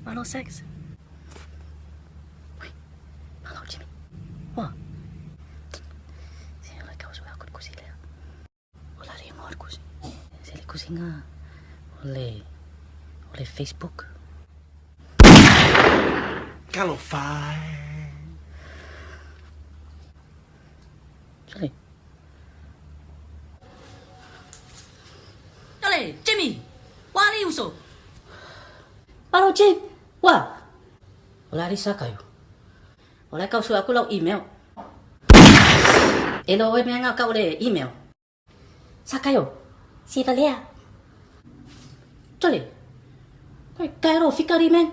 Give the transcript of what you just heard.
Malo sex. Wait, malo Jimmy. Wa. Se o le kausu a kusi lea. O la le ngor kusi. Se le kusi nga o le o le Facebook. Talofa e. Jale. Jale, Jimmy. Wa le uso. Malo Jim. Wa. O la le sakayo. O la kausu aku lau email. E lo e mea ngā kau le email. Sakayo. Siva lea. Jale. Kai kai ro fikari men.